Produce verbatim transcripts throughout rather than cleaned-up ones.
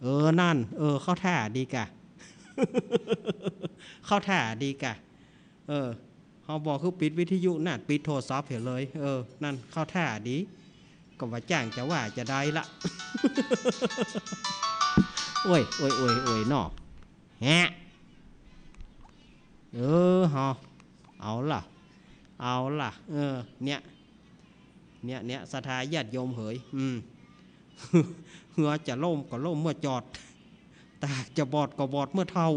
เออ นั่น เออ เข้าท่าดีกะ เข้าท่าดีกะ เออ เฮาบ่คือปิดวิทยุน่ะ ปิดโทรศัพท์เหียเลย เออ นั่น เข้าท่าดี ก็บ่าจ้างจะว่าจะใดละ โอ้ย โอ้ย โอ้ย โอ้ย เนาะ แฮะ เออ เฮา เอาล่ะ เอาล่ะ เออ เนี่ย เนี่ย เนี่ย ศรัทธาญาติโยมเหย อืม เฮือจะล่มก็ล่มเมื่อจอด ตาจะบอดก็บอดเมื่อเฒ่า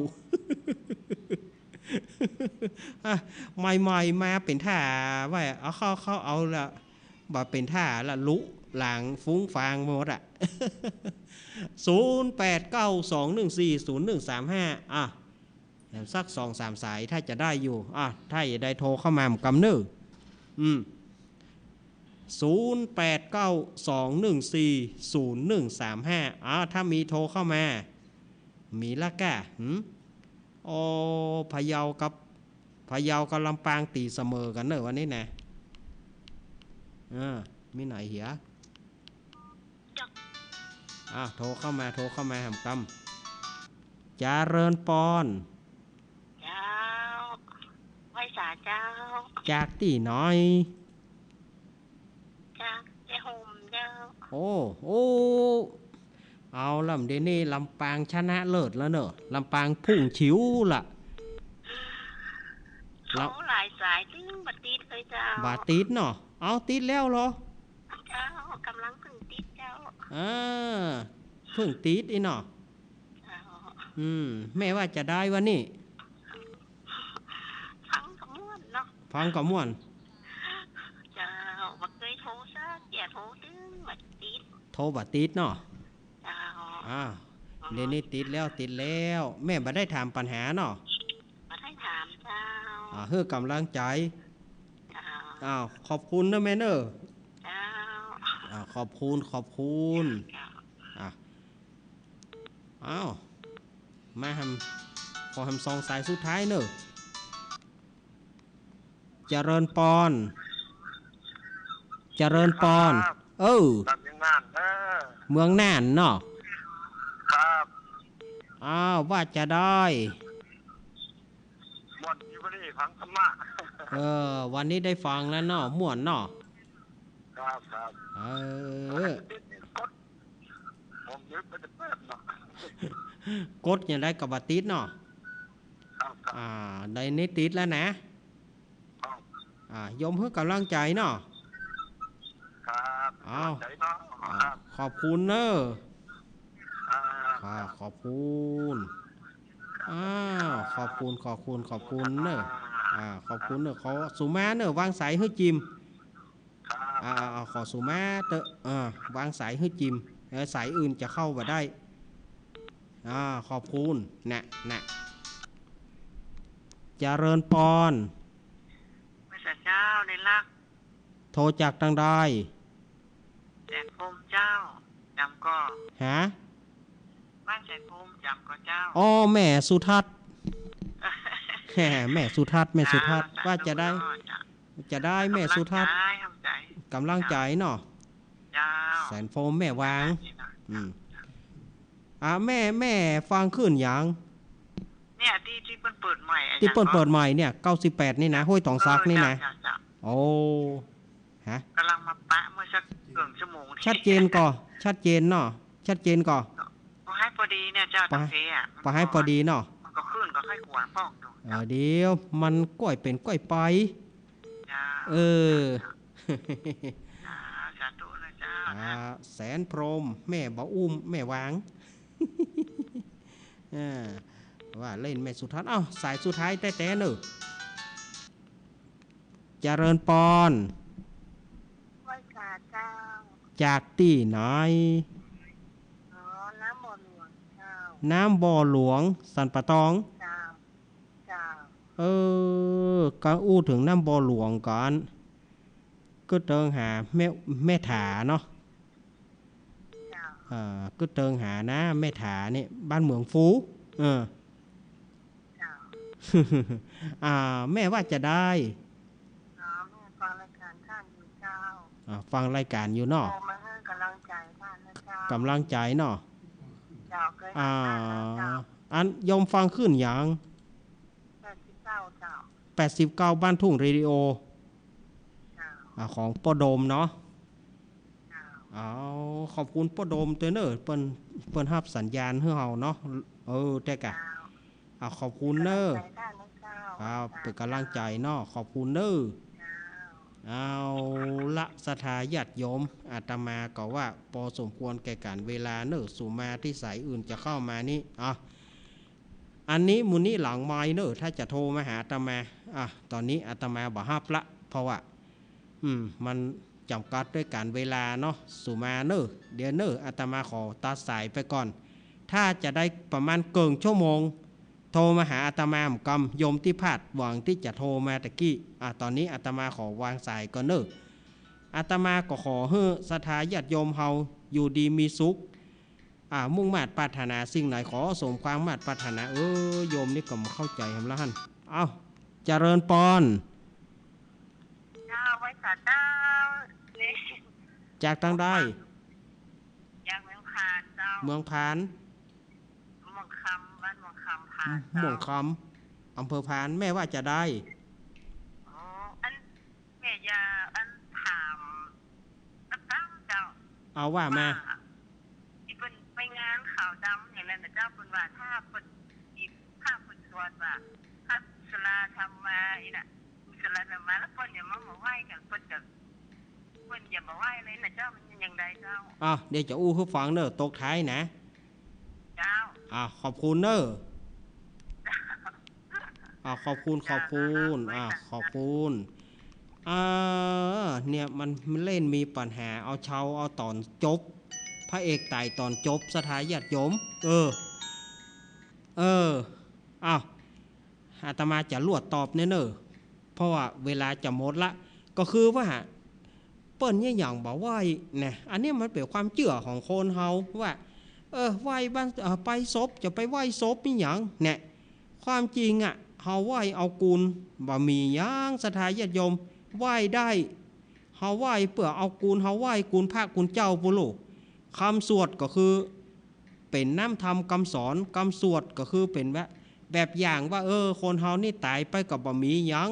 อ่ะ ใหม่ๆ มาเป๋นท่าไว้ เอาเข้า เข้าเอาละ บ่าเป๋นท่าละ ลุหลังฟุ้งฟางไปหมดอะ ศูนย์แปดเก้าสองหนึ่งสี่ศูนย์หนึ่งสามห้า อ่ะ แถมสักสองสามสายถ้าจะได้อยู่ อ่ะ ถ้าจะได้โทรเข้ามาเหมือนกำเน้อ อืม ศูนย์แปดเก้าสองหนึ่งสี่ศูนย์หนึ่งสามห้า อ่า ถ้ามีโทรเข้ามา มีละก้า หืม โอ้ พะเยากับ พะเยากับลำปางตี๋เสมอกั๋นเน้อวันนี้นะ เออ มีไหนเหีย อ่ะ โทรเข้ามา โทรเข้ามาแหมกำ จาเริญปอน เจ้า ไหว้สาเจ้า จากตี้ไหน จากเจ๊โฮมเจ้า โอ้ โอ้ เอาล่ะ เดี๋ยวนี้ลำปางชนะเลิศแล้วเนาะ ลำปางพุ่งฉิวละ โอ้ หลายสายตึงบ่ติดเลยเจ้า บ่ติดเนาะ เอาติดแล้วเหรอ เจ้า ก่ำลังเพิ่งติดเจ้า อ่า เพิ่งติดอี้เนาะ เจ้า อืม แม่ว่าจะได้วันนี้ ฟังก็ม่วนเนาะ ฟังก็ม่วน เจ้า บ่เกยโทรสักเที่ย โทรตึงบ่ติด โทรบ่ติดเนาะ เจ้า อ่า เดี๋ยวนี้ติดแล้ว ติดแล้ว แม่บ่ได้ถามปัญหาเนาะ บ่ได้ถามเจ้า อ่า หื้อก่ำลังใจ๋ เจ้า อ้าว ขอบคุณเน้อแม่เน้อ เจ้า อ่า ขอบคุณ ขอบคุณ เจ้า อ่ะ อ้าว มาแหม ขอแหมสองสายสุดท้ายเน้อ จาเริญปอน จาเริญปอน ครับ เออ จากเมืองน่านเด้อ เมืองน่านเนาะ ครับ อ้าว ว่าจะได้ ม่วนดีวันนี้ฟังธรรมะ เออ วันนี้ได้ฟังแล้วเนาะ ม่วนเนาะ ครับ ครับ เออ กด ผมนึกว่าจะเปิดเนาะ กดอย่างใดก็บ่ติดเนาะ ครับ ครับ อ่า ได้นี้ติดแล้วนะ ครับ อ่า โยมหื้อก่ำลังใจ๋เนาะ ครับ อ้าว ก่ำลังใจ๋เนาะ อ่า ครับ ขอบคุณเน้อ ครับ อ่า ขอบคุณ อ้าว ขอบคุณ ขอบคุณ ขอบคุณเน้อ อ่า ขอบคุณเน้อ ขอสุมาเน้อ วางสายหื้อจิม ครับ อ่า อ่า ขอสุมาเต๊อะ อ่า วางสายหื้อจิม เออ สายอื่นจะเข้าบ่ได้ อ่า ขอบคุณ นะ นะ จาเริญปอน พระเจ้าในรัก โทรจากตางใด แสนพรหมเจ้า จำก่อ ฮะ บ้านแสนพรหมจำก่อเจ้า อ๋อ แม่สุทัศน์ แหม แม่สุทัศน์ แม่สุทัศน์ เจ้า ว่าจะได้ สาธุเจ้า จะได้แม่สุทัศน์ ก่ำลังใจ๋ ก่ำลังใจ๋เนาะ เจ้า แสนพรหมแม่วาง อืม อ่ะ แม่ แม่ฟังคลื่นหยัง เนี่ย ตี้ ตี้เปิ้นเปิดใหม่อะ ตี้เปิ้นเปิดใหม่เนี่ย เก้าสิบแปด นี่นะ ห้วยตองสักนี่นะ เออ เจ้า เจ้า โอ้ ฮะ ก่ำลังมาปะเมื่อสักเกือบชั่วโมง ชัดเจนก่อ ชัดเจนเนาะ ชัดเจนก่อ ปะหื้อปอดีเนี่ยเจ้า ปะ ตะเกียอะ ปะหื้อปอดีเนาะ มันก็ขึ้นก็ค่อยขวางป้องดู เออ เดี๋ยวมันก้อยเป๋นก้อยไป เจ้า เออ เจ้า สาธุนะเจ้า อ่า แสนพรหม แม่บ่อุ้ม แม่วาง อ่า ว่าเล่นแม่สุทัศน์ เอ้า สายสุดท้ายแต๊ๆ เน้อ จาเริญปอน ไหว้สาเจ้า จากตี้ไหน อ๋อ น้ำบ่อหลวงเจ้า น้ำบ่อหลวง สันป่าตอง เจ้า เจ้า เออ ก็อู้เถิงน้ำบ่อหลวงก่อน กึ๊ดเติงหาแม่ แม่ถาเนาะ เจ้า อ่า กึ๊ดเติงหานะ แม่ถาเนี่ย บ้านเหมืองฟู เออ เจ้า อ่า แม่ว่าจะได้ อ๋อ แม่ฟังรายการท่านอยู่เจ้า อ่า ฟังรายการอยู่เนาะ โทรมาหื้อก่ำลังใจ๋ท่านนะเจ้า ก่ำลังใจ๋เนาะ เ เจ้า เคย อ่า ฟังเจ้า อันโยมฟังคลื่นหยัง แปดสิบเก้า เจ้า แปดสิบเก้า บ้านทุ่งเรดิโอ เจ้า อ่า ของป้อโดมเนาะ เจ้า เอา ขอบคุณป้อโดมตวยเน่อ เปิ้น เปิ้นฮับสัญญาณหื้อเฮาเนาะ เออ แต่กะ เจ้า อ่า ขอบคุณเน่อ เป๋นก๋ำลังใจ๋ต้านนะเจ้า ครับ เป๋นก๋ำลังใจ๋เนาะ ขอบคุณเน่อ เจ้า เอาละ ศรัทธาญาติโยม อาตมาก็ว่าปอสมควรแก่ก๋านเวลาเน่อ สูมาตี้สายอื่นจะเข้ามานี้ อ่ะ อันนี้หมู่นี้หลังไมค์เน่อ ถ้าจะโทรมาหาอาตมา อ่ะ ต๋อนนี้อาตมาบ่ฮับละ เพราะว่า อืม มันจ๋ำกัดตวยก๋านเวลาเนาะ สูมาเน่อ เดี๋ยวเน่อ อาตมาขอตัดสายไปก่อน ถ้าจะได้ประมาณเกิ่งชั่วโมง โทรมาหาอาตมา หมกำ โยมตี้พลาดหวังตี้จะโทรมาตะกี้ อ่ะ ต๋อนนี้อาตมาขอวางสายก่อนเน่อ อาตมาก็ขอหื้อศรัทธาญาติโยมเฮาอยู่ดีมีสุข อ่า มุ่งมาดปรารถนาสิ่งไหนขอสมความมาดปรารถนา เออ โยมนี่ก็บ่เข้าใจ๋หำละหั้น เอ้า เจริญปอน เจ้า ไหว้สาเจ้า นี่ จากตางใด จากเมืองผานเจ้า เมืองผาน ม่วงคำ บ้านม่วงคำ ผาน อืม เจ้า ม่วงคำ อำเภอผาน แม่ว่าจะได้ อ๋อ อัน แม่อยากอันถามสักกำเจ้า เอาว่ามา ว่าตี้เปิ้นไปงานขาวดำอย่างนั้นนะเจ้า เปิ้นว่าถ้าเปิ้น ถ้าเปิ้นสวดว่า ถ้ากุศลธรรมา อีน่ะ กุศลธรรมา แล้วเปิ้นจะมา มาไหว้กั๋น เปิ้นจะ เปิ้นจะมาไหว้เลยนะเจ้า มันอย่างใดเจ้า อ่ะ เดี๋ยวจะอู้หื้อฟังเน่อ ตกท้ายนะ เจ้า อ่ะ ขอบคุณเน่อ อ่ะ ขอบคุณ ขอบคุณ อ่ะ ขอบคุณ อ่า เนี่ยมัน มันเล่นมีปัญหา เอาเชาเอาต๋อนจบ พระเอกต๋ายต๋อนจบ ศรัทธาญาติโยม เออ เออ อ้าว อาตมาจะลวดตอบเน่อ เพราะว่าเวลาจะหมดละ ก็คือว่า เปิ้นเนี่ยหยังบ่ไหว้นะ อันนี้มันเป๋นความเจื้อของคนเฮาว่า เออ ไหว้บ้าน เอ่อ ไปศพ จะไปไหว้ศพนี่หยังเนี่ย ความจริงอะ เฮาไหว้เอากูล บ่มีหยัง ศรัทธาญาติโยม ไหว้ได้ เฮาไหว้เปื้อเอากูล เฮาไหว้กูลพระกูลเจ้าปู้นโลก กำสวดก็คือ เป๋นน้ำธรรมกำสอน กำสวดก็คือเป๋นแบบ แบบอย่างว่า เออ คนเฮานี่ต๋ายไปก็บ่มีหยัง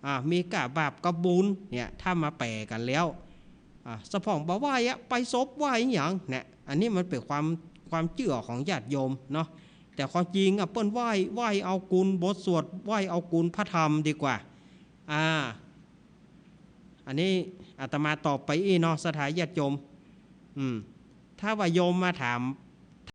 อ่า มีก้าบาปกับบุญ เนี่ย ถ้ามาแป๋กั๋นแล้ว อ่า สะพ่องบ่ไหว้อะ ไปศพไหว้หยังเนี่ย อันนี้มันเป๋นความ ความเจื้อของญาติโยมเนาะ แต่ความจริงอะ เปิ้นไหว้ ไหว้เอากูลบทสวด ไหว้เอากูลพระธรรมดีกว่า อ่า อันนี้อาตมาตอบไปอี้เนาะ ศรัทธาญาติโยม อืม ถ้าว่าโยมมาถาม